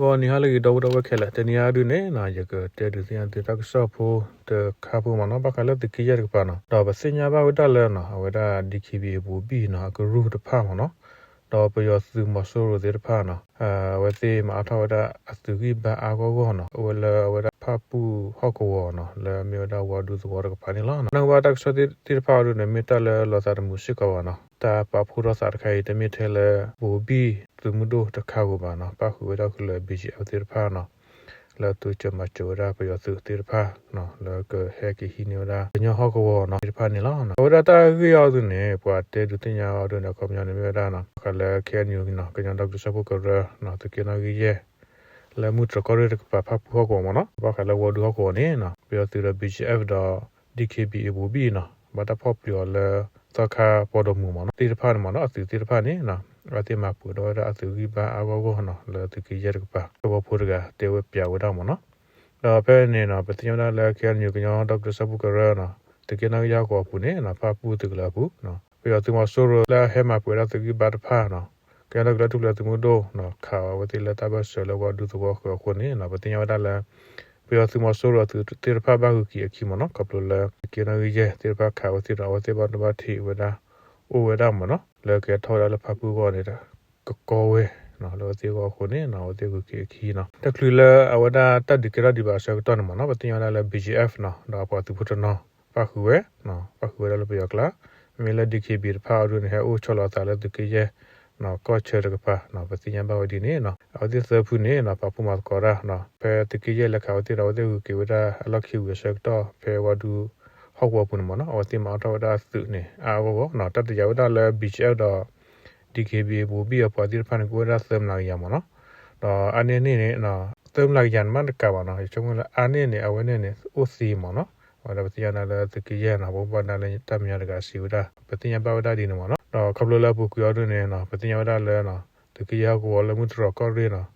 ဂီၤနံၤဟါလၢအဂ့ၤ ဒီပုၢ်ဝဲၢ်ခဲလၢာ်, တနံၤအံၤဒုန့ၣ်နီၤ ယကတဲဒုးသ့ၣ်ညါသုတၢ်ကစီၣ်ဖိတခါဖိမ့ၢ်နီၤ, ဘၣ်ဃးလၢသုးက့ယဲၢ်တကပၤနီၤ, ဒီးပသ့ၣ်ညါဘၣ်ဝဲဒၣ်လၢနီၤ အဝဲဒၣ် DKBA ပူၤဘံၣ်နီၤ အကရူၢ်တဖၣ်မ့ၢ်နီၤ, ဒီးပယီၤသုးမီၤစိရိၤသ့ၣ်တဖၣ်နီၤ အဝဲသ့ၣ်မၤအါထီၣ်ဝဲဒၣ်အသုးဂံၢ်ဘါအါဂီၢ်ဂီၢ်နီၤ အိၣ်ဝဲလၢအဝဲဒၣ်ဖၣ်ပူၣ်ဟီၣ်ကဝီၤနီၤ လၢအမ့ၢ်ဝဲဒၣ်ဝါဒူသဝီတကပၤန့ၣ်လီၤ. နၢ်ဟူဘၣ်တၢ်ကစီၣ်သ့ၣ်တဖၣ်အံၤဒုန့ၣ် မ့ၢ်တၢ်လၢလီၤသးတမုာ်စ့ၢ်ကီးဘၣ်နီၤ, တၢ်ပာ်ဖှိၣ်ထီၣ်သးတခါအံၤ တမ့ၢ်ထဲလၢ ပူၤဘံၣ်သုးမုၢ်ဒိၣ်တခါဧိၤဘၣ်နီၤ, ပၣ်ဃုာ်ဝဲဒၣ်ဃုာ်လၢ BGF သ့ၣ်တဖၣ်နီၤ လၢသုးကၢၤမၤစၢၤဝဲဒၣ်ပယီၤသုးသ့ၣ်တဖၣ်နီၤ လၢကဟဲက့ၤဟံးန့ၢ်ဝဲဒၣ် ကညီဟီၣ်ကဝီၤနီၤ သ့ၣ်တဖၣ်န့ၣ်လီၤ. အဝဲဒၣ်တၢ်ဂ့ၢ်အံၤဒုန့ၣ် ပှၤတဲဒုးသ့ၣ်ညါအီၤဒုန့ၣ် အခီပညီန့ၣ်မ့ၢ်ဝဲဒၣ်နီၤ ဘၣ်ဃးလၢ KNU နီၤ ကညီဒီကလုာ်စၢဖှိၣ်ကရၢနီၤ သုးက့နီၣ်ဂံၢ်ယဲၢ် လၢမုၢ်တြီၤကီၢ်ရ့ၣ်တကပၤ ဖၣ်ပူၣ်ဟီၣ်ကဝီၤမ့ၢ်နီၤ, ဘၣ်ဃးလၢဝါဒူဟီၣ်ကဝီၤန့ၣ်နီၤ ပယီၤသုးဒီး BGF ဒီး DKBA ပူၤဘံၣ်နီၤ ဘၣ်တၢ်ဖီၣ်ပျံၤအီၤလၢ သီခါပီၢ်ဒီမုၢ်မ့ၢ်နီၤ သ့ၣ်တဖၣ်န့ၣ်မ့ၢ်နီၤ အသုးသ့ၣ်တဖၣ်န့ၣ်နီၤ အဝဲသ့ၣ်မၤပှဲၤထီၣ်ဝဲဒၣ်အသုးဂံၢ်ဘါအါဂီၢ်ဂီၢ်နီၤ လၢသုးက့ယဲၢ်တကပၤ သဝီဖိတဂၤတဲဝဲပၠးဝဲဒၣ်မ့ၢ်နီၤ. ဒီးဖဲန့ၣ်နီၤ ပသ့ၣ်ညါဝဲဒၣ်လၢ KNU ကညီဒီကလုာ်စၢဖှိၣ်ကရၢနီၤ သုးက့နီၣ်ဂံၢ်ယဲၢ်ဟီၣ်ကဝီၤအပူၤန့ၣ်နီၤ ဖၣ်ပူၣ်သုးကလၢၤအပူၤနီၤ ပယီၤသုးမီၤစိရိၤလၢအဟဲမၤပှဲၤဒၣ်သုးဂံၢ်ဘါတဖၣ်နီၤ ကညီဒီကလုာ်တၢ်ထူၣ်ဖျဲးသုးမုၢ်ဒိၣ်နီၤ ခးအဝဲသ့ၣ်လၢတၢ်ဘၢၣ်စၢၤလၢဝါဒူသဝီဃၢၤအဃိန့ၣ်နီၤ ပသ့ၣ်ညါဝဲဒၣ်လၢ ပယီၤသုးမီၤစိရိၤအသုးသ့ၣ်တဖၣ်ဘၣ်ဂုၤက့ၤအခံမ့ၢ်နီၤ ခီဖျိလၢ သုးက့နီၣ်ဂံၢ်ယဲၢ်သ့ၣ်တဖၣ်ခးအဝဲသ့ၣ်ဒီး အဝဲသ့ၣ်ဘၣ်ဒိဘၣ်ထံးဝဲဒၣ် အိၣ်ဝဲဒၣ်မ့ၢ်နီၤ လၢကဟဲထီၣ်ဝဲဒၣ်လၢဖၣ်ပူၣ်အဂီၢ်န့ၣ် ကကီဝဲနီၤ လၢအဝဲသ့ၣ်အဂီၢ်အဃိန့ၣ်နီၤ အဝဲသ့ၣ်ဂုၤက့ၤအခံနီၤ တချုးလၢအဝဲဒၣ်တၢ်ဒုးကဲထီၣ်ဒံးဘၣ်အဆၢကတီၢ်န့ၣ်မ့ၢ်နီၤ ပသ့ၣ်ညါဝဲဒၣ်လၢ BGF နီၤ ဒီးအပှၤသုးဖိတနီၤ ပၣ်ဃုာ်ဝဲ ပၣ်ဃုာ်ဝဲဒၣ်လၢပယီၤကျါ မ့မ့ၢ်လၢ DKBA တဖၣ်အံၤဒုန့ၣ် ဟဲအိၣ်ဆီလီၤအသးလၢသုးက့ယဲၢ် ကီၢ်ဆၢတကပၤနီၤ ပသ့ၣ်ညါဘၣ်ဝဲဒ်န့ၣ်နီၤ အဝဲသ့ၣ်သၢဖုန့ၣ်နီၤ ပာ်ဖှိၣ်မၤသကိးတၢ်နီၤ ဖဲသုးက့ယဲၢ်လဲၤခးဝဲသ့ၣ်ဒီး အဝဲသ့ၣ်ဂုၤက့ၤဝဲဒၣ်အလီၢ်ခံဝံၤအဆၢကတီၢ် ဖဲဝါဒူဟီၣ်ကဝီၤပူၤန့ၣ်မ့ၢ်နီၤ အဝဲသ့ၣ်မၤအါထီၣ်ဝဲဒၣ်အသုးန့ၣ် အါအါဂီၢ်ဂီၢ်နီၤ တၢ်တယာ်ဝဲဒၣ်လၢ BGF ဒီး DKBA ပူၤဘံၣ်အပှၤသ့ၣ်တဖၣ်န့ၣ် ကအိၣ်ဝဲဒၣ်သၢမျးကယၤမ့ၢ်နီၤ ဒီးအါန့ၢ်န့ၣ် သၢမျးကယၤန့ၣ်မ့ၢ်တကးဘၣ်နီၤ ယဆိကမိၣ်လၢအါန့ၢ်န့ၣ် အဝဲန့ၣ်န့ၣ် အိၣ်သံမ့ၢ်နီၤ ဝဲဒၣ်ပသ့ၣ်ညါဒၣ်လၢသုးက့ယဲၢ်နီၤ ပဘၣ်ဒၣ်လၢတၢ်မဲာ်ညါတဂၤစံးဝဲဒၣ် ပသ့ၣ်ညါဘၣ်ဝဲဒၣ်ဒ်န့ၣ်မ့ၢ်နီၤ ဒီးခီဖျိလၢအပူၤကွံာ်အီၤဒုန့ၣ်နီၤ ပသ့ၣ်ညါဝဲဒၣ်လၢ သုးက့ယဲၢ်ဟီၣ်ကဝီၤလၢမုၢ်တြီၤကီၢ်ရ့ၣ်နီၤ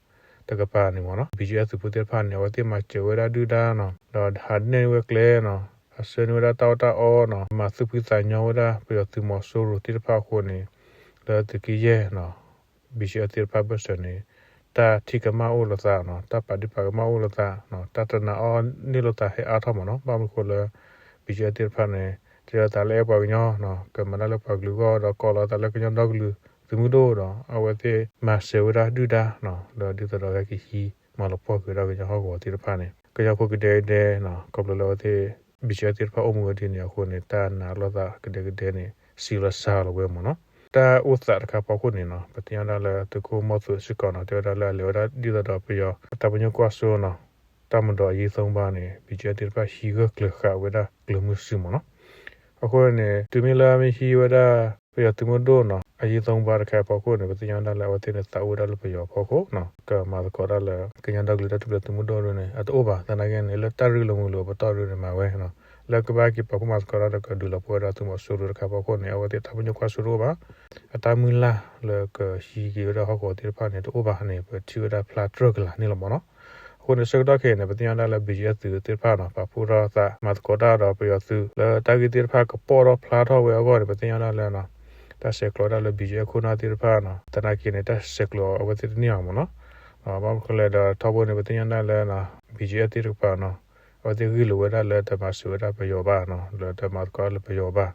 တကပၤန့ၣ်မ့ၢ်နီၤ BGF သုးဖိသ့ၣ်တဖၣ်န့ၣ် အဝဲသ့ၣ်မၤစၢၤဝဲဒၣ်ဒုၣ်ဒါနီၤ ဒီးဟးနဲၣ်ဝဲကျဲနီၤ ဟးဆှၢန့ၢ်ဝဲဒၣ်တၢ်အီၣ်တၢ်အီနီၤ မၤသူၣ်ဖှံသးညီဝဲဒၣ် ပယီၤသုးမီၤစိရိၤသ့ၣ်တဖၣ်အဃိန့ၣ် လၢသုးက့ယဲၢ်နီၤ BGF သ့ၣ်တဖၣ်ဘၢၣ်စၢၤန့ၣ် တၢ်ထံၣ်ကမၣ်အိၣ်လိာ်သးနီၤ တၢ်ပာ်ဒ့ၣ်ပာ်ကမၣ်အိၣ်လိာ်သးနီၤ တၢ်တနာ်အီၣ်န့ၢ်လိာ်သးဟဲအါထီၣ်မ့ၢ်နီၤ ဘၣ်မနုၤအဃိလၢ BGF သ့ၣ်တဖၣ်န့ၣ် တယီၤသးလၢအဲၣ်ပှၤကညီနီၤ ကမၤတၢ်လၢပှၤကလုာ်အဂီၢ် ဒီးကိးလီၤသးလၢကညီဒီကလုာ်သုးမုၢ်ဒိၣ်ဒီး အဝဲသ့ၣ်မၤစၢၤဝဲဒၣ်ဒုၣ်ဒါနီၤ လၢဒ်သိးဒီးဟဲက့ၤဟံးမၤလီၤပှီၢ်က့ၤဝဲဒၣ်ကညီဟီၣ်ကဝီၤသ့ၣ်တဖၣ်န့ၣ် ကညီဖိကဒဲကဒဲနီၤ ခီဖျိလၢအဝဲသ့ၣ် BGF သ့ၣ်တဖၣ်အိၣ်မူဝဲဒ်န့ၣ်အဃိန့ၣ် တၢ်နာ်လိာ်သးကဒဲကဒဲန့ၣ် စံးလီၤစှၤလီၤဝဲမ့ၢ်နီၤ တၢ်အိၣ်သးတခါဖီခိၣ်န့ၣ်နီၤ ပသ့ၣ်ညါဒၣ်လၢသုးခိၣ်မီၢ်သုးစ့ၢ်ကီးနီၤ တဲဝဲဒၣ်လၢအလဲၤဝဲဒၣ်ဒ်သိးဒီးပယီၤတၢ်ပညိၣ်ကွၢ်စိနီၤ တၢ်မၤဒီးအယံၤသီဘါန့ၣ် BGF သ့ၣ်တဖၣ်ဟံးဂၢၢ်ကျၢၤဃာ်ဝဲဒၣ်ကျၢၤမုၢ်စုမ့ၢ်နီၤ အဃိန့ၣ် တုၤမ့ၢ်လၢမ့ၢ်ဟံးဝဲဒၣ် ပယီၤသုးမုၢ်ဒိၣ်နီၤ အယံၤသီဘါတခါအံၤဖီခိၣ်န့ၣ် ပသ့ၣ်ညါဒၣ်လၢအဝဲသ့ၣ်န့ၣ် သးအိၣ်ဝဲဒၣ်လၢပယီၤဖီခိၣ်နီၤ ကမၤသကိးတၢ်လၢ ကညီဒီကလုာ်တၢ်ထူၣ်ဖျဲးသုးမုၢ်ဒိၣ်ဒ်န့ၣ် အတအိၣ်ဘၣ် သနာ်က့န့ၣ် လၢတၢ်ရ့လိာ်မုာ်လိာ်အပတီၢ်ဒ်န့ၣ် မၤဝဲနီၤ လၢကဘၣ်က့ၤပာ်ဖှိၣ်မၤသကိးတၢ်ဒီးကဒုးလီၤပှီၢ်ဝဲဒၣ်သုးမီၤစိရိၤတခါအံၤဖီခိၣ်န့ၣ် အဝဲသ့ၣ်တၢ်ပညိၣ်ကွၢ်စိတအိၣ်ဘၣ် အတၢ်မုၢ်လၢ်လၢကဟံးက့ၤဝဲဒၣ်ဟီၣ်ကဝီၤသ့ၣ်တဖၣ်န့ၣ် တအိၣ်ဘၣ်န့ၣ် ပထံၣ်ဝဲဒၣ်ဖျါတြၢၢ်ကလာ်န့ၣ်လီၤမ့ၢ်နီၤ အဃိန့ၣ် ဆၢကတီၢ်ခဲအံၤန့ၣ် ပသ့ၣ်ညါဒၣ်လၢ BGF သုးသ့ၣ်တဖၣ်နီၤ ပာ်ဖှိၣ်ထီၣ်သး မၤသကိးတၢ်ဒီးပယီၤသုး လၢတၢ်ဂ့ၢ်သ့ၣ်တဖၣ်ကပိာ်ထီၣ်ဖျါထီၣ်ဝဲအဂီၢ်န့ၣ် ပသ့ၣ်ညါဒၣ်လၢ တၢ်ဆဲးကျိးဝဲဒၣ်လၢ BGF ခိၣ်နၢ်သ့ၣ်တဖၣ်နီၤ သနာ်က့န့ၣ် တၢ်ဆဲးကျိးအဝဲသ့ၣ်တန့ၢ်ဘၣ်မ့ၢ်နီၤ ဘၣ်မနုၤဃိလဲၣ်ဒီး ထီဘိန့ၣ် ပသ့ၣ်ညါဒၣ်လၢ BGF သ့ၣ်တကပၤနီၤ အဝဲသ့ၣ်ဂ့ၢ်လိာ်ဝဲဒၣ်လၢတမၤစၢၤဝဲဒၣ်ပယီၤဘၣ်နီၤ လၢတမၤသကိးလၢပယီၤဘၣ်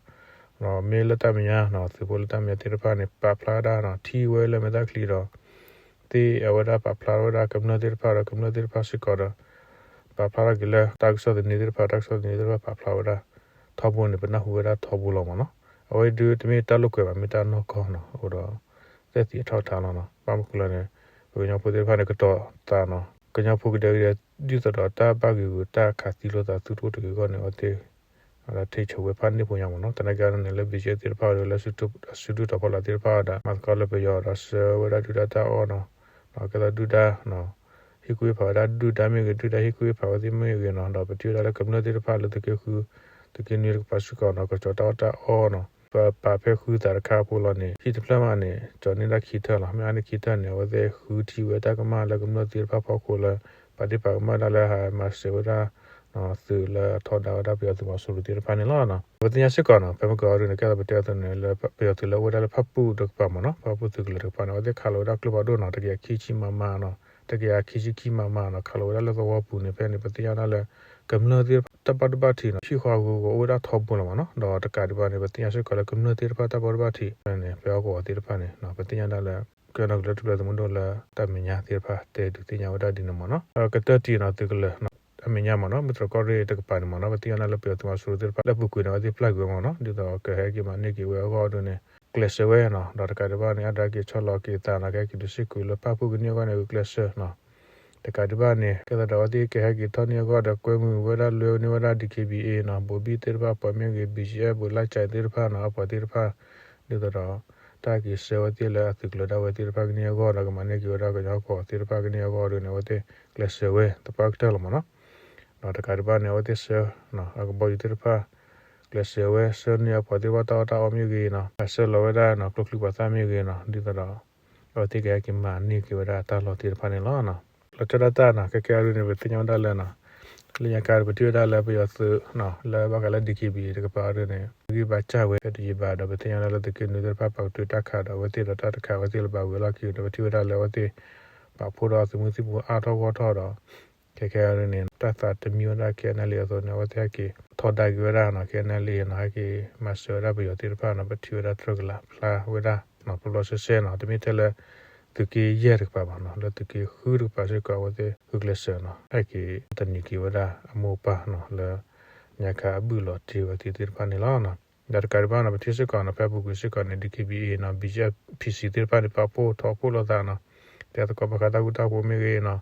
မ့ၢ်လၢတၢ်မဲာ်ညါနီၤ သုးဖိလၢတၢ်မဲာ်ညါသ့ၣ်တဖၣ်န့ၣ် ပာ်ဖျါဝဲဒၣ်နီၤ ထံၣ်ဝဲလၢမဲာ်ချံဒီး သ့ၣ်အဝဲဒၣ်ပာ်ဖျါထီၣ်ဝဲဒၣ်ကမျၢၢ်သ့ၣ်တဖၣ်ဒီး ကမျၢၢ်သ့ၣ်တဖၣ်စ့ၢ်ကီးဒီး ပာ်ဖျါထီၣ်က့ၤလၢတၢ်ကစီၣ်သန့သ့ၣ်တဖၣ် တၢ်ကစီၣ်သန့သ့ၣ်တဖၣ်ပာ်ဖျါဝဲဒၣ် ထီဘိန့ၣ် ပနၢ်ဟူဝဲဒၣ်ထီဘိလီၤမ့ၢ်နီၤ အဝဲဒုးတမ့ၢ်တၢ်လိာ်ကွဲဘၣ် မ့ၢ်တၢ်နီၢ်ကီၢ်နီၤ အဃိဒီး သက်သေအထောက်အထားလီၤနီၤ ဘၣ်မနုၤဃိလဲၣ်န့ၣ် ပကညီဖိသ့ၣ်တဖၣ်န့ၣ် ကတီၤသးနီၤ ကညီဖိကဒဲကဒဲ ဒ်သိးဒီးတၢ်ဘၣ်ဂ့ၤဂုာ်တၢ်ခးသံလိာ်သးသုတအိၣ်တဂ့ၤအဂီၢ်န့ၣ် အဝဲသ့ၣ် ထိန်းချုပ်ဝဲဖးန့ၢ်ဖိညါမ့ၢ်နီၤ သနာ်က့န့ၣ် လၢ BGF သ့ၣ်တဖၣ်ဒီး လၢအစုဒုၣ်တီၤဖီလာ်သ့ၣ်တဖၣ်ဒီး မၤသကိးလၢပယီၤဒီး ဆှၢဝဲဒၣ်ဒုၣ်ဒါတၢ်အီၣ်နီၤ ကဲသိးဒုၣ်ဒါ ဟ့ၣ်ကူၣ်ဟ့ၣ်ဖးဝဲဒၣ်ဒုၣ်ဒါမ့ၢ်ဂ့ၤ ဒုၣ်ဒါဟ့ၣ်ကူၣ်ဟ့ၣ်ဖးဝဲသ့ၣ်မ့ၢ်ဂ့ၤနီၤ ဒီးပထံၣ်ဝဲဒၣ်လၢကမျၢၢ်သ့ၣ်တဖၣ်လၢသုးက့ဃု သုးက့နွံတကပၤစ့ၢ်ကီးနီၤ ကစီၤတၢ်အီၣ်တၢ်အီနီၤ ပပာ်ဖဲဃုသးတခါအဖိလီၤန့ၣ် ဟံၣ်တဖျၢၣ်မးန့ၣ် ကၠီၤန့ၢ်ဒၣ်ခံထၢၣ်လီၤ မ့ၢ်အါန့ၢ်ခံထၢၣ်န့ၣ် အဝဲသ့ၣ်ဃုထံၣ်ဝဲတၢ်ကမၣ်လၢကမျၢၢ်သ့ၣ်တဖၣ်ဖီခိၣ်လၢ ပာ်ဒ့ၣ်ပာ်ကမၣ်ဒၣ်လၢဟးမၤစၢၤဝဲဒၣ် သုးလၢအထီဒါဝဲဒၣ်ပယီၤသုးမီၤစိရိၤသ့ၣ်တဖၣ်န့ၣ်လီၤ. ပသ့ၣ်ညါစ့ၢ်ကီးနီၤ ဖဲမုၢ်ကီၢ်အံၤဒုန့ၣ် ကဲသိးပတဲအသိးန့ၣ် လၢပယီၤသုးလၢအိၣ်ဝဲဒၣ်လၢဖၣ်ပူၣ်တကပၤမ့ၢ်နီၤ ဖၣ်ပူၣ်သုးကလၢၤတကပၤန့ၣ် အဝဲသ့ၣ်ခးလီၤဝဲဒၣ်ကျိဖးဒိၣ်နီၤ တကယၤခံဆံ မမ နီၤ တကယၤခံဆံခံ မမ နီၤ ခးလီၤဝဲဒၣ်လၢသဝီပူၤန့ၣ် ဖဲန့ၣ် ပသ့ၣ်ညါဒၣ်လၢ ကမျၢၢ်သ့ၣ်တဖၣ်တၢ်ဘၣ်ဒိဘၣ်ထံးနီၤ ဟံၣ်ဃီအဂီၤဂီၤအိၣ်ဝဲဒၣ်ထီဘိလီၤမ့ၢ်နီၤ. ဒီးတကးဒံးဘၣ်န့ၣ် ပသ့ၣ်ညါစ့ၢ်ကီးလၢကမျၢၢ်သ့ၣ်တဖၣ်တၢ်ဘၣ်ဒိဘၣ်ထံးန့ၣ် ဖဲဟီၣ်ကဝီၤသ့ၣ်တဖၣ်န့ၣ် ပသ့ၣ်ညါဒၣ်လၢ ကညီဒီကလုာ်တၢ်ထူၣ်ဖျဲးသုးမုၢ်ဒိၣ်လၢတၢ်မဲာ်ညါသ့ၣ်တဖၣ် တဲဒုးသ့ၣ်ညါဝဲဒၣ်ဒ်န့ၣ်မ့ၢ်နီၤ. ဒီးကတၢၢ်တံၢ်နီၤ သုးကလၢၤ အမဲာ်ညါမ့ၢ်နီၤ မုၢ်တြီၢ်ကီၢ်ရ့ၣ်တကပၤန့ၣ်မ့ၢ်နီၤ ပသ့ၣ်ညါဒၣ်လၢပယီၤသုးမီၤစိရိၤသ့ၣ်တဖၣ် လၢပူၤကွံာ်န့ၣ် အဝဲသ့ၣ်ပျၢ်ကွံာ်ဝဲမ့ၢ်နီၤ ဒ်သိးကဟဲက့ၤမၤန့ၢ်က့ၤဝဲအဂီၢ်ဒ်န့ၣ် ကျဲးစၢးဝဲနီၤ. ဒီးတကးဒံးဘၣ်န့ၣ် အါဒၣ်က့ၤဆီလီၤက့ၤသးနီၤ ကဟဲက့ၤဒုးစ့ၢ်ကီးလၢပၣ်ဖှိၣ်ကန့ၢ်အဂီၢ်န့ၣ် ဂုာ်ကျဲးစၢးနီၤ. တကးဒံးဘၣ်န့ၣ် ကဲသးဒီးအဝဲသ့ၣ်ကဟဲက့ၤထီၣ်န့ၢ်အဂီၢ်ဒီး ကွဲမုာ်ဝဲဒၣ်လွဲန့ၢ်ဝဲဒၣ် ဒီး DKBA နီၤ ဘိးဘံၣ်သ့ၣ်တဖၣ်အပှၤမ့ၢ်ဂ့ၤ BGF ဘိးလါကၠဲးသ့ၣ်တဖၣ်နီၤ အပှၤသ့ၣ်တဖၣ် ဒ်သိးဒီး တၢ်က့ၤဆှၢဝဲသ့ၣ်လၢအသုးကလၢၤဒၣ်ဝဲသ့ၣ်တဖၣ်ကန့ၢ်အဂီၢ်ဒီး ကမၤန့ၢ်က့ၤဝဲဒၣ်ကညီကီၢ်သ့ၣ်တဖၣ်ကန့ၢ်အဂီၢ်ဒ်န့ၣ် အဝဲသ့ၣ်ကျဲးစၢးဝဲသပှၢ်ကတၢၢ်လီၤမ့ၢ်နီၤ. ဒီးတကးဒံးဘၣ်န့ၣ် အဝဲသ့ၣ်ဆှၢ အကဘီယူၤသ့ၣ်တဖၣ် ကျဲးစၢးဝဲ ဆှၢန့ၢ်အပှၤသ့ၣ်တဖၣ်တၢ်အီၣ်တၢ်အီမ့ၢ်ဂ့ၤနီၤ ဆှၢလီၤဝဲဒၣ်နီၤ ကျိချံပှၤသၣ်မ့ၢ်ဂ့ၤနီၤ ဒ်သိးဒီး အဝဲသ့ၣ်ကဟဲက့ၤမၤန့ၢ်က့ၤဝဲဒၣ်တၢ်လီၢ်သ့ၣ်တဖၣ်န့ၣ်လီၤ. လီၤဆီဒၣ်တၢ်နီၤ ခဲကဲအံၤဒ်န့ၣ် ပသ့ၣ်ညါဝဲဒၣ်လၢ လၢညါခါပထံၣ်ဝဲဒၣ်လၢပယီၤသုး လၢဘၣ်ဃးလၢ DKBA တကပၤအံၤဒ်န့ၣ် ဂံၢ်ဘါစၢ်ဝဲ တယံာ်ဘၣ်ဒီး ပသ့ၣ်ညါဝဲဒၣ်လၢသုးက့နွံသ့ၣ်တဖၣ် ပာ်ကတုာ်တၢ်ခးဒီးအဝဲသ့ၣ်ဒီးတၢ်တခးအဝဲသ့ၣ်လၢၤဘၣ်ဝံၤအလီၢ်ခံဒီး ပထံၣ်ဝဲဒၣ်လၢအဝဲသ့ၣ် ပာ်ဖှိၣ်ဒီးသုးမုၢ်သံၣ်ဘိအါထီၣ်ဂီၢ်ထီၣ်ဒီး ခဲကဲအံၤဒ်န့ၣ် တၢ်သးတမံဝဲဒၣ် KNLA အသိးန့ၣ် အဝဲသ့ၣ်ဟဲက့ၤထီဒါက့ၤဝဲဒၣ်နီၤ KNLA နီၤ ဟဲက့ၤမၤစၢၤဝဲဒၣ်ပယီၤသ့ၣ်တဖၣ်နီၤ ပထံၣ်ဝဲဒၣ်တြၢၢ်ကလာ်ဖျါဝဲဒၣ်နီၤ ပျီပျီဆှဲဆှဲနီၤ တမ့ၢ်ထဲလၢ သုးက့ယဲၢ်တကပၤဘၣ်နီၤ လၢသုးက့ဃုတကပၤစ့ၢ်ကီး အဝဲသ့ၣ်ဂုာ်ကျဲးစၢးနီၤ ဟဲက့ၤတနံၤက့ၤဝဲဒၣ်အမိၢ်ပၢ်နီၤ လၢညါခါအဘုၣ်လီၤတ့ၢ်ဝဲသ့ၣ်တဖၣ်န့ၣ်လီၤ. ဒီးတကးဒံးဘၣ်နီၤ ပထံၣ်စ့ၢ်ကီးနီၤ ဖဲအပူၤကွံာ်စ့ၢ်ကီးန့ၣ် DKBA နီၤ BGF PC သ့ၣ်တဖၣ်န့ၣ် ပာ်ဖှိၣ်ထီၣ်ဖှိၣ်လိာ်သးနီၤ တဲသကိးဘၣ်ဃးတၢ်ဃူတၢ်ဖိးမ့ၢ်ဂ့ၤနီၤ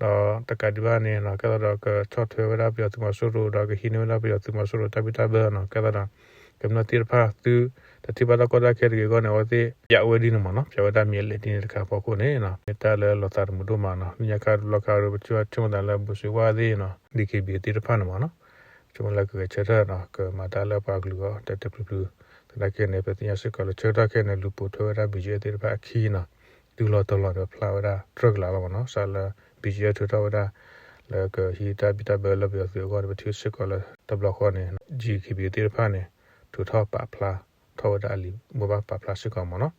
ဒီးတကးဒံးဘၣ်န့ၣ်နီၤ ကဲသးဒီးကဆီၣ်ထွဲဝဲဒၣ်ပယီၤသုးမီၤစိရိၤဒီးကဟံးန့ၢ်ဝဲဒၣ်ပယီၤသုးမီၤစိရိၤတၢ်ဘံၣ်တၢ်ဘၢနီၤ ကဲသးဒီး ကမျၢၢ်သ့ၣ်တဖၣ်သု တထံၣ်ဘၣ်တၢ်ကီတၢ်ခဲတဂ့ၤအဂီၢ်န့ၣ် အဝဲသ့ၣ်ပျးဝဲဒ်န့ၣ်မ့ၢ်နီၤ ပျးဝဲဒၣ်မ့ၢ်အလဲၣ်ဒ်န့ၣ်တခါအဖီခိၣ်န့ၣ်နီၤ မ့ၢ်တၢ်လၢလီၤသးတမုာ်ဒိၣ်မးနီၤ လၢညါခါတဘျီခါဒီး ပထံၣ်ဘၣ်ဆိကမိၣ်သးလၢ ဘိၣ်စ့ဝါသ့ၣ်နီၤ DKBA သ့ၣ်တဖၣ်န့ၣ်မ့ၢ်နီၤ ဆိကမိၣ်လၢကဂဲၤဆၢထၢၣ်နီၤ ကမၤတၢ်လၢပှၤကလုာ်အဂီၢ် တဲာ်တဲာ်ဖျုးဖျုး သနာ်က့န့ၣ် ပသ့ၣ်ညါစ့ၢ်ကီးလၢဆၢကတီၢ်ခဲအံၤန့ၣ် လူၤပိာ်ထွဲဝဲဒၣ် BGF သ့ၣ်တဖၣ်အခံနီၤ တုၤလီၤတီၤလီၤဒီးဖျါဝဲဒၣ်တြၢၢ်ကလာ်လီၤမ့ၢ်နီၤ စးလၢ BGF ထုးထီၣ်ဝဲဒၣ် လၢကဟံးတၢ်ဘံၣ်တၢ်ဘၢလၢပယီၤသုးအဂီၢ်န့ၣ် ပထံၣ်စ့ၢ်ကီးလၢတဘျီဃီန့ၣ် DKBA သ့ၣ်တဖၣ်န့ၣ် ထုးထီၣ်ပာ်ဖျါထီၣ်ဝဲဒၣ်အလံာ်ဘိးဘၣ်ပာ်ဖျါစ့ၢ်ကီးမ့ၢ်နီၤ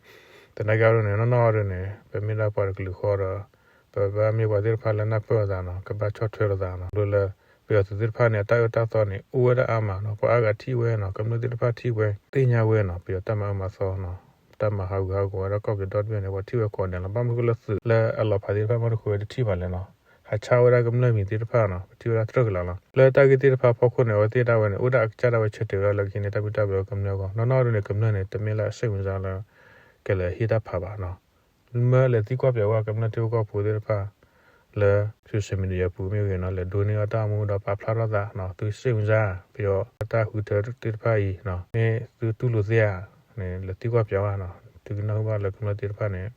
သနာ်က့အံၤဒ်န့ၣ် နီၢ်နီၢ်အံၤဒ်န့ၣ် ပမ့ၢ်ဒၣ်ပှၤတကလုာ်ဃီဒီး ပဘၣ်မ့ၢ်ပှၤသ့ၣ်တဖၣ်လၢနၢ်ပၢၢ်လိာ်သးနီၤ ကဘၣ်ဆီၣ်ထွဲလိာ်သးနီၤ ဒ်လၢ ပယီၤသုးသ့ၣ်တဖၣ်န့ၣ် အတၢ်အၢတၢ်သီန့ၣ် အိၣ်ဝဲဒၣ်အါမးနီၤ ပှၤအါဂၤထံၣ်ဝဲနီၤ ကမျၢၢ်သ့ၣ်တဖၣ်ထံၣ်ဝဲ သ့ၣ်ညါဝဲနီၤ ပယီၤတၢ်မၤအၢမၤသီနီၤ တၢ်မၤဟးဂူာ်ဟးဂီၤဝဲဒၣ်ကီၢ်ပယီၤဒီတဘ့ၣ်န့ၣ် ပှၤထံၣ်ဝဲကိးဂၤဒဲးလီၤ. ဘၣ်မနုၤဃိလၢသုးလၢအလီၤဖးသ့ၣ်တဖၣ် မ့ၢ်တဃုာ်ဝဲတထံၣ်ဘၣ်လဲၣ်နီၤ ဟးဆါဝဲဒၣ်ကမျၢၢ်မံၤသ့ၣ်တဖၣ်နီၤ ပထံၣ်ဝဲဒၣ်တြၢၢ်ကလာ်လီၤ. လၢတၢ်ဂ့ၢ်သ့ၣ်တဖၣ်ဖီခိၣ်န့ၣ် အဝဲသ့ၣ်ဒၣ်ဝဲန့ၣ် အိၣ်ဒၣ်အကစၢ်ဒၣ်ဝဲဆၢတဲာ်ဝဲဒၣ်လၢကဟံးန့ၢ်တၢ်ဘံၣ်တၢ်ဘၢကမျၢၢ်အဂီၢ် နီၢ်နီၢ်ဒ်န့ၣ် ကမျၢၢ်န့ၣ် တမ့ၢ်လၢအစ့ၣ်ဝံၤစါလၢ ကလဲၤဟ့ၣ်တၢ်ဖးဘၣ်နီၤ မ့ၢ်လဲၤသံကွၢ်ပျးဝဲကမျၢၢ်ထံဖိကီၢ်ဖိသ့ၣ်တဖၣ် လၢ social media ပူၤမ့ၢ်ဂ့ၤနီၤ လဲၤဒိးန့ၢ်အီၣ်တၢ်အိၣ်မူဒီးပာ်ဖျါထီၣ်သးနီၤ သုစ့ၣ်ဝံၤစါ ပယီၤတၢ်ဃုထၢသ့ၣ်တဖၣ်အံၤနီၤ မ့ၢ်သုတူၢ်လိာ်သ့ဧါန့ၣ် လဲၤသံကွၢ်ပျးဝဲနီၤ သုကနၢ်ဟူဘၣ်လၢကမျၢၢ်သ့ၣ်တဖၣ်န့ၣ်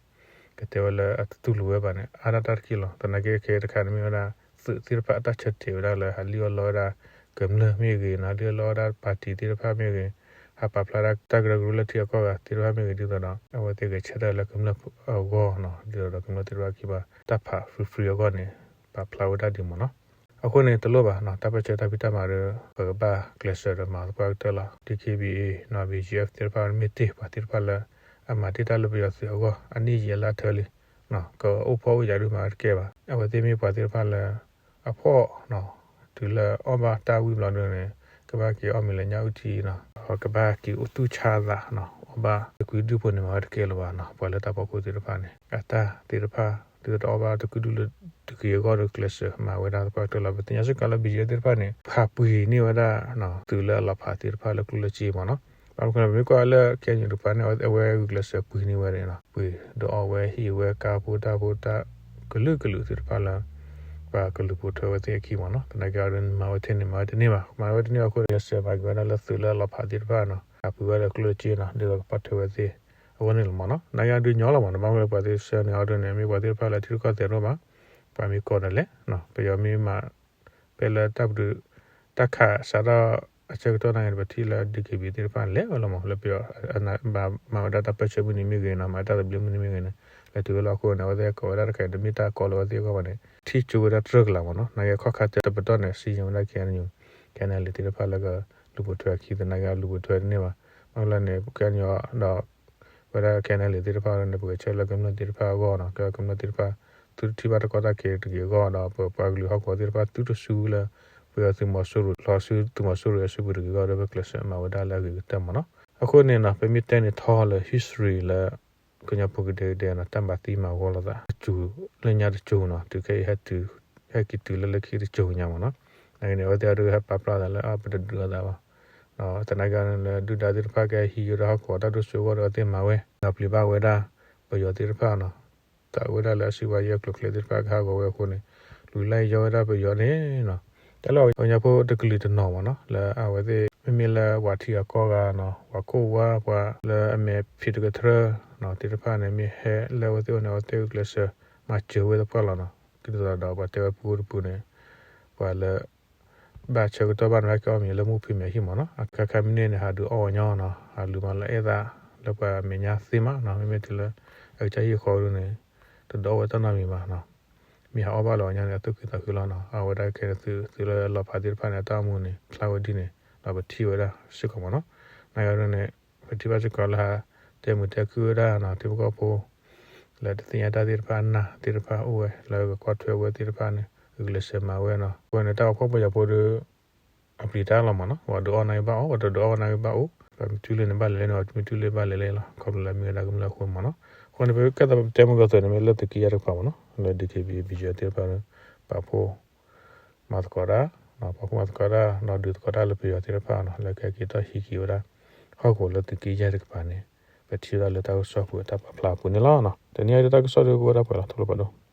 ကတဲဝဲလၢအတတူၢ်လိာ်ဝဲဘၣ်န့ၣ် အါဒၣ်တၢ်တက့ၢ်လီၤ. သနာ်က့ခဲအံၤတခါန့ၣ်မ့ၢ်ဝဲဒၣ် သုးသ့ၣ်တဖၣ်အတၢ်ဆၢတဲာ်ဝဲဒၣ်လၢဟးလံၣ်အီၣ်လီအီၣ်ဝဲဒၣ် ကမျၢၢ်မ့ၢ်ဂ့ၤနီၤ လံၣ်အီၣ်လီအီၣ်ဝဲဒၣ် party သ့ၣ်တဖၣ်မ့ၢ်ဂ့ၤ ဟးပာ်ဖျါဒၣ်တၢ်ကရၢကရိလၢထံအကီၢ်ဂၤသ့ၣ်တဖၣ်မ့ၢ်ဂ့ၤ ဒ်သိးဒီး အဝဲသ့ၣ်ဂဲၤဆၢထၢၣ်လၢကမျၢၢ်အဂီၢ်နီၤ ဒ်သိးဒီးကမျၢၢ်သ့ၣ်တဖၣ်ခံဘၣ် တၢ်ဖး free free အဂီၢ်န့ၣ် ပာ်ဖျါဝဲဒၣ်ဒ်မ့ၢ်နီၤ. အဃိန့ၣ် တလိၣ်ဘၣ်နီၤ တၢ်ပၢၢ်ဆၢတၢ်ဖံးတၢ်မၤဒီး ပကဘၣ်ကျဲးစၢးဒီးမၤသပှၢ်ကတၢၢ်လီၤ. DKBA နီၤ BGF သ့ၣ်တဖၣ် မ့ၢ်တ့ၢ်ပှၤသ့ၣ်တဖၣ်လၢ အမၤတ့ၢ်တၢ်လၢပယီၤသုးအဂီၢ် အနံၣ်ယံာ်အလါထၢလံ ကအိၣ်ဖှီၣ်အိၣ်ယာ်ဒုးမၤဝဲတကဲဘၣ်. အဝဲသ့ၣ်မ့ၢ်ပှၤသ့ၣ်တဖၣ်လၢ အဖှီၣ်နီၤ တုၤလၢအီၣ်ဘၣ်တၢ်ဝံၤဘျီဒုးန့ၣ် ကဘၣ်က့ၤအီၣ်မ့ၤလၢညၣ်အုၣ်ထံနီၤ ကဘၣ်က့ၤအိၣ်တူၢ်ဆါသးနီၤ အီၣ်ဘၣ်တကုဒုၣ်ဖိန့ၣ် မၤဝဲတကဲလၢၤဘၣ်နီၤ ပှၤလၢတၢ်ဖီခိၣ်သ့ၣ်တဖၣ်န့ၣ် အတၢ်သ့ၣ်တဖၣ် ဒ်သိးတအီၣ်ဘၣ်တကုဒုၣ်လၢတက့ၤအဂီၢ်ဒီးကျဲးစၢးမၤဝဲဒၣ်သပှၢ်ကတၢၢ်လီၤ. ပသ့ၣ်ညါစ့ၢ်ကီးလၢ BGF သ့ၣ်တဖၣ်န့ၣ် ဟးပှ့ၤန့ၢ်ဝဲဒၣ် သုးလၢအလီၤဖးသ့ၣ်တဖၣ်လၢကျိၣ်လၢစ့မ့ၢ်နီၤ ဘၣ်မနုၤလဲၣ် ပမ့ၢ်ကွၢ်လၢ KNU တကပၤန့ၣ် အဝဲဂုာ်ကျဲးစၢးပှ့ၤန့ၢ်ဝဲဒၣ်နီၤ ပှ့ၤဒီးအီၣ်ဝဲဟ့ၣ်ဝဲကါဖိတၢ်ဖိတၢ်ကလုာ်ကလုာ်သ့ၣ်တဖၣ်လၢ ပှၤကလူၤပိာ်ထွဲဝဲသ့ၣ်အခံမ့ၢ်နီၤ သနာ်က့အီၤဒုး မၤဝဲထဲန့ၣ် မၤဝဲတန့ၢ်ဘၣ် မၤဝဲတန့ၢ်အဃိ ကျဲးစၢးမၤက့ၤဝဲဒၣ်လၢသုးလၢအလီၤဖးသ့ၣ်တဖၣ်နီၤ ဟးပှ့ၤဝဲဒီးကျိၣ်လၢစ့နီၤ ဒ်သိးကပာ်ထွဲဝဲသ့ၣ် အဝဲန့ၣ်လီၤမ့ၢ်နီၤ သနာ်က့အီၤဒုးညီလီၤမ့ၢ်နီၤ ဘၣ်မနုၤလဲၣ် ပှၤသ့ၣ်ဆၢန့ၣ်အီၤဒုးန့ၣ် မ့ၢ်ပှၤသ့ၣ်တဖၣ်လၢထံရူၢ်ကီၢ်သဲးတအိၣ်ဘၣ် ပှၤမ့ၢ်ကိးဒီးလဲၣ် ပယီၤမ့ၢ်မၤ ဖဲလၢတၢ်ပတုာ် တၢ်ခးစးထီၣ်အဆၢကတီၢ်နာ်က့န့ၣ် ပထံၣ်လၢ DKBA သ့ၣ်တဖၣ်န့ၣ် လဲၤဝဲလီၤမ့ၢ် လၢပယီၤ မၤဝဲဒၣ်တၢ်ပၢၢ်ဆၢမုၢ်နံၤမ့ၢ်ဂ့ၤနီၤ မၤတၢ်သဘျ့မုၢ်နံၤမ့ၢ်ဂ့ၤန့ၣ် လဲၤတုၤဝဲလီၤအဃိန့ၣ် အဝဲသ့ၣ်ကိးဝဲဒၣ်တခါအံၤ တမ့ၢ်တၢ်ကိးလၢအဝဲသ့ၣ်အဂီၢ်ဘၣ်န့ၣ် ထံၣ်ကၠိဝဲဒၣ်တြၢၢ်ကလာ်မ့ၢ်နီၤ နာ်က့ခီၣ်ခါတပတီၢ်န့ၣ် စံယိၤဝဲဒၣ် KNU KNLA သ့ၣ်တဖၣ်လၢကလူၤပိာ်ထွဲအခံ သနာ်က့လူၤပိာ်ထွဲတန့ၢ်ဘၣ် ဘၣ်မနုၤလဲၣ်န့ၣ် KNU ဒီး ဝဲဒၣ် KNLA သ့ၣ်တဖၣ်န့ၣ် ပဂဲၤဆၢထၢၣ်လၢကမျၢၢ်သ့ၣ်တဖၣ်အဂီၢ်နီၤ ကဲကမျၢၢ်သ့ၣ်တဖၣ် သုတထံၣ်ဘၣ်တၢ်ကီတၢ်ခဲတဂ့ၤအဂီၢ်ဒီး ပပှၤကလုာ်ဟီၣ်ကဝီၤသ့ၣ်တဖၣ်သုတဆူလၢ ပယီၤသုးမီၤစိရိၤ လီၤဆူသုးမီၤစိရိၤအစုပူၤတဂ့ၤအဂီၢ်ဒီး ပကျဲးစၢးမၤဝဲဒၣ်လၢအဂ့ၤကတၢၢ်မ့ၢ်နီၤ. အဃိန့ၣ်နီၤ ပမ့ၢ်တဲန့ၣ်ထီလၢ history လၢ ကညီဖိကဒဲကဒဲနီၤ တၢ်မၤသံမၤဂီၤလိာ်သး တစိၤလၢညါတစိၤနီၤ တုၤခဲအံၤ ဟဲက့ၤတုၤလၢလၢခံတစိၤညါမ့ၢ်နီၤ. နာ်က့န့ၣ် အဝဲသ့ၣ်အဒိဟဲပာ်ဖျါသးလၢအပတဒုးအသးဘၣ် သနာ်က့န့ၣ်လၢဒုၣ်ဒါသ့ၣ်တဖၣ်ကဟံးဝဲဒၣ်ဟီၣ်ကဝီၤတၢ်ဒိၣ်စိအဂီၢ်ဒီး အဝဲသ့ၣ်မၤဝဲ ဒီးပျံၤဘၣ်ဝဲဒၣ် ပယီၤသ့ၣ်တဖၣ်နီၤ သးဝဲဒၣ်လၢအစုဝါယဲၢ်ကျိၤကျဲသ့ၣ်တဖၣ်ကဟးဂီၤဝဲအဃိန့ၣ် လူၤလၢယီဝဲဒၣ်ပယီၤန့ၣ်နီၤ. တၢ်လၢပှၤကညီဖိတကလုာ်တနီၤမ့ၢ်နီၤ လၢအဝဲသ့ၣ် မ့မ့ၢ်လၢပှၤထံဂၤကီၢ်ဂၤနီၤ ပှၤခိၣ်ဝါပှၤလၢအမဲာ်ဖံးတကထြၢနီၤ သ့ၣ်တဖၣ်န့ၣ် မ့ၢ်ဟဲလၢအဝဲသ့ၣ်အအိၣ်န့ၣ် အဝဲသ့ၣ်ဂုာ်ကျဲးစၢးမၤစၢၤဝဲသပှၢ်လီၤနီၤ. ဒ်သိးဒီးပှၤတဲဝဲပူၤတပူၤန့ၣ် ပှၤလၢ ဘၣ်ဆၢကတီၢ်ဘၣ်န့ၣ် ဘၣ်က့ၤအီၣ်မ့ၤလၢမူဖံးမဲာ်ဟံၣ်မ့ၢ်နီၤ. အခါခါမ့ၢ်န့ၢ်န့ၣ် ဟးဒုးအီၣ်ဝဲညီနီၤ ဟးလူၤမၤလၢအဲၣ်သးလၢပှၤမဲာ်ညါသ့မးနီၤ. မ့မ့ၢ်တုၤလၢ အကစၢ်ဟံၣ်ဃီဒ်န့ၣ် တဒုးအီၣ်ဝဲတၢ်နီတမံၤဘၣ်နီၤ. မ့ၢ်ဟးအီၣ်ဘၣ်လၢၤဝဲညီန့ၣ် အသူၣ်ခုသးခုလီၤနီၤ. အဝဲဒၣ်ခဲန့ၣ်သုး သုးလၢလီၤဖးသ့ၣ်တဖၣ်န့ၣ် အတၢ်အိၣ်မူန့ၣ် ဖျါဝဲဒ်န့ၣ် ဒီးပထံၣ်ဝဲဒၣ်စ့ၢ်ကီးမ့ၢ်နီၤ. နာ်က့ဒ်န့ၣ် ပထံၣ်ဘၣ်စ့ၢ်ကီးလၢ တဲမုာ်တဲခုဝဲဒၣ်နီၤ ထံဖိကီၢ်ဖိ လၢတသ့ၣ်ညါတၢ်သ့ၣ်တဖၣ် အနၢ်သ့ၣ်တဖၣ်အိၣ်ဝဲ လၢကကွၢ်ထွဲဝဲသ့ၣ်တဖၣ်န့ၣ် ဂုာ်ကျဲးစၢးမၤဝဲနီၤ. အဃိန့ၣ် တၢ်အိၣ်ဖှိၣ်ပယီၤဖိဒီး အပျံၤတၢ်လီၤမ့ၢ်နီၤ. ပှၤဒုးအီၣ်နာ်က့ဘၣ်အီၣ် ပှၤတဒုးအီၣ်နာ်က့ဘၣ်အိၣ် ပှၤမ့ၢ်တူၢ်လၢန့ၣ်ဘၣ်လဲၤလဲၤန့ၣ် ပှၤမ့ၢ်တူၢ်လၢဘၣ်လဲၤလဲၤလီၤ ခီဖျိလၢအမ့ၢ်ဝဲဒၣ်ကမျၢၢ်အဃိမ့ၢ်နီၤ. အဃိန့ၣ် ပကဲသးပတဲမုၢ်ကီၢ်သုးန့ၣ် မ့ၢ်လၢသုးက့ယဲၢ်တကပၤမ့ၢ်နီၤ လၢ DKBA BGF သ့ၣ်တဖၣ် ပာ်ဖှိၣ် မၤသကိးတၢ် ပာ်ဖှိၣ်မၤသကိးတၢ် ဒီးဒုးသကိးတၢ်လၢပယီၤသ့ၣ်တဖၣ်နီၤ လၢကဟဲက့ၤထီၣ်ဟံးက့ၤဝဲဒၣ် ဟီၣ်ကဝီၤလၢသုးက့ယဲၢ်တကပၤန့ၣ် ပထံၣ်ဝဲဒၣ်လၢတၢ်ကစီၣ်ပူၤတၢ်ပာ်ဖျါအပူၤန့ၣ်လီၤ. တနံၤအံၤတၢ်ကစီၣ်ဒ်ကအိၣ်ဝဲဒၣ်ပှဲၤလီၤ ထူလီၤပှဲၤဒိၣ်